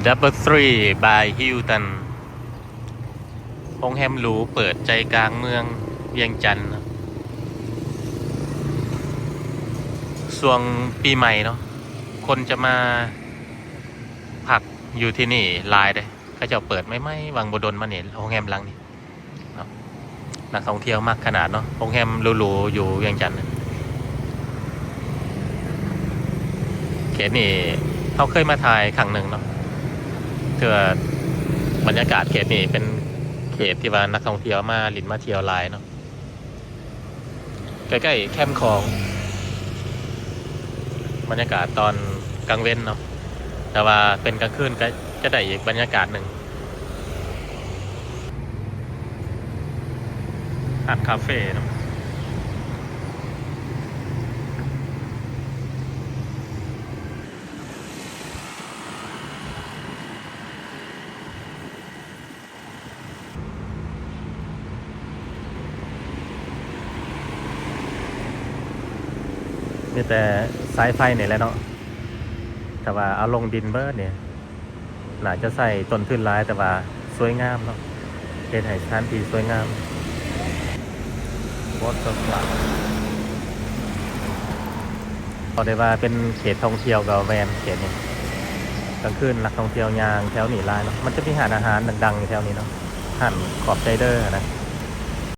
Double Tree by Hilton ໂຮງແຮມຫຼູເປີດໃຈກາງເມືອງວຽງຈັນ. ຊ່ວງປີໃໝ່ເນາະ ຄົນຈະມາພັກຢູ່ທີ່ນີ້ຫຼາຍເດ້. ເຂົາເຈົ້າເປີດໃໝ່ໆ ຫວ່າງບໍ່ດົນມານີ້ ໂຮງແຮມຫຼັງນີ້ເນາະ. ນັກທ່ອງທ່ຽວມັກຂະໜາດເນາະ ໂຮງແຮມຫຼູໆຢູ່ວຽງຈັນ. ເຂດນີ້ເຮົາເຄີຍມາຖ່າຍຄັ້ງໜຶ່ງເນາະ ເທື່ອບັນຍາກາດເຂດນີ້ເປັນເຂດທີ່ວ່ານັກທ່ອງທ່ຽວມາຫຼິ້ນມາທ່ຽວຫຼາຍເນາະ. ໃກ້ໆແຄມຂອງ ບັນຍາກາດຕອນກາງເວັນເນາະ ແຕ່ວ່າເປັນກາງຄືນກໍຈະໄດ້ອີກບັນຍາກາດໜຶ່ງ. Art Cafe ເນາະ. ມີແຕ່ສາຍໄຟນີ້ແຫຼະເນາະ ແຕ່ວ່າເອົາລົງດິນເບີດນີ້ ໜ້າຈະໃຊ້ຕົ້ນທຶນຫຼາຍ ແຕ່ວ່າສວຍງາມເນາະ ເຮັດໃຫ້ສະຖານທີ່ສວຍງາມ. Waterfront ເວົ້າໄດ້ວ່າເປັນເຂດທ່ອງທ່ຽວກໍແມ່ນເຂດນີ້ ກາງຄືນນັກທ່ອງທ່ຽວຍ່າງແຖວນີ້ຫຼາຍເນາະ. ມັນຈະມີຮ້ານອາຫານດັງໆຢູ່ແຖວນີ້ເນາະ ຮ້ານຂອບໃຈເດີຫັ້ນນະ.